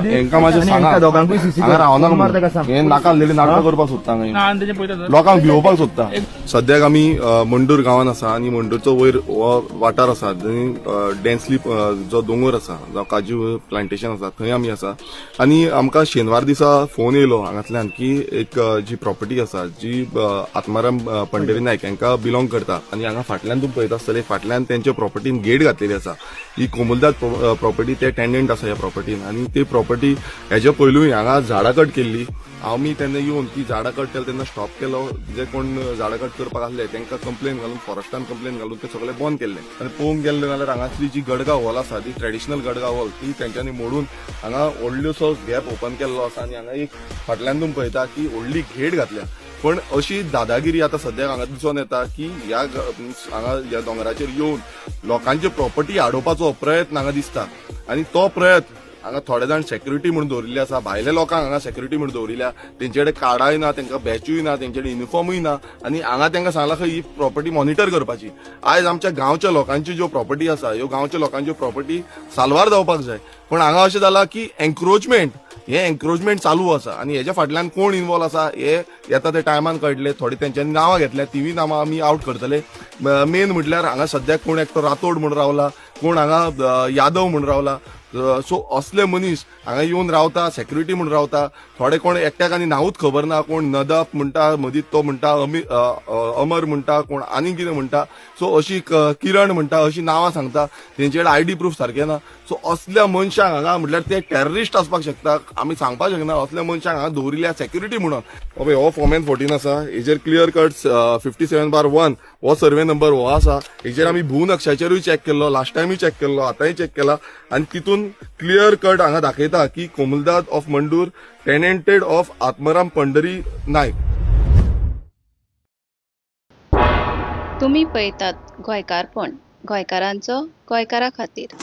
हेंका मातशें सांगा, दोगांकूय सीसी हांगा रावनाका मार ताका म्हणून. सांग. हे नाका आसलेली नाटकां करपाक सोदता हांगा. ना आनी तेजें पळयता सर. लोकांक भिवोवपाक सोदता. सद्याक आमी मंडूर गांवांत आसा आनी मंडूरचो वयर हो वाठार आसा जंय डेन्सली जो दोंगर आसा, जावं काजू प्लांटेशन आसा, थंय आमी आसा. आनी आमकां शेनवार दिसा फोन येयलो हांगांतल्यान की एक जी प्रॉपर्टी आसा जी आत्माराम पंढरी नायक हांकां बिलोंग करता आनी हांगा फाटल्यान तुमी पळयता आसतले, फाटल्यान तेंच्या प्रॉपर्टीन गेट घातलेली आसा. ही कोमुलदाद प्रॉपर्टी, ते टेंडंट आसा ह्या प्रॉपर्टीन आनी ती प्रॉपर्टी हेच्या पयलूय हांगा झाडां कट केल्ली. आमी तेन्ना येवन ती झाडां कट केली तेन्ना स्टॉप केलो. जे कोण झाडां कट करपाक आसले तांकां कंप्लेन घालून, फॉरेस्टान कंप्लेन घालून ते सगळे बंद केल्ले. आनी पळोवंक गेले जाल्यार हांगासली जी गडगांव हॉल आसा, ती ट्रेडिशनल गडगांव हॉल, ती तेंच्यांनी मोडून हांगा व्हडलोसो गॅप ओपन केल्लो आसा आनी हांगा एक फाटल्यान तुमी पळयता की व्हडली घेट घातल्या. पण अशी दादागिरी आतां सद्याक हांगा दिसून येता की ह्या हांगा ह्या दोंगराचेर येवन लोकांची प्रॉपर्टी आडोवपाचो प्रयत्न हांगा दिसता. आनी तो प्रयत्न हांगा थोडे जाण सेक्युरिटी म्हणून दवरिल्ले आसा, भायल्या लोकांक हांगा सेक्युरिटी म्हणून दवरिल्या. तेंचे कडेन कार्डाय ना, तेंकां बॅचूय ना, तेंचे कडेन युनिफॉर्मूय ना आनी हांगा तेंकां सांगलां खंय ही प्रॉपर्टी मॉनिटर करपाची. आयज आमच्या गांवच्या लोकांची ज्यो प्रॉपर्टी आसा, ह्यो गांवच्या लोकांच्यो प्रॉपर्टी साल्वार जावपाक जाय. पण हांगा अशें जालां की एन्क्रोचमेंट, हे एन्क्रोचमेंट चालू आसा आनी हेच्या फाटल्यान कोण इन्वॉल्व आसा हे येता ते टायमान कळटले. थोडी तेंच्यांनी नांवां घेतल्या, तिवूय नांवां आमी आवट करतले. मेन म्हटल्यार हांगा सद्याक कोण एकटो रातोड म्हूण रावला, कोण हांगा यादव म्हूण रावला. सो असले मनीस हांगा येवन रावता, सेक्युरिटी म्हूण रावता. थोडे कोण एकट्याक आनी नांवूच खबर ना, कोण नदप म्हणटा, मदींच तो म्हणटा अमर म्हणटा, कोण आनी कितें म्हणटा. सो अशी किरण म्हणटा, अशी नांवां सांगता. तेंचे कडेन आयडी प्रूफ सारकें ना. सो असल्या मनशांक हांगा म्हटल्यार ते टेररिस्ट आसपाक शकता, आमी सांगपाक शकना. असल्या मनशांक हांगा दवरिल्ल्या सेक्युरिटी म्हणून. पळय हो फॉर्म एन 14 आसा, हेजेर क्लियर कट 57/1 हो सर्वे नंबर हो आसा. हेजेर आमी भू नक्षाचेरूय चॅक केल्लो, लास्ट टायमूय चॅक केल्लो, आतांय चॅक केला आनी तितून क्लियर कट हांगा दाखयता की Komuldad of Mandur tenanted of Atmaram Pandhari Naik. तुमी पळयतात गोंयकारपण, गोंयकारांचो गोंयकारा खातीर.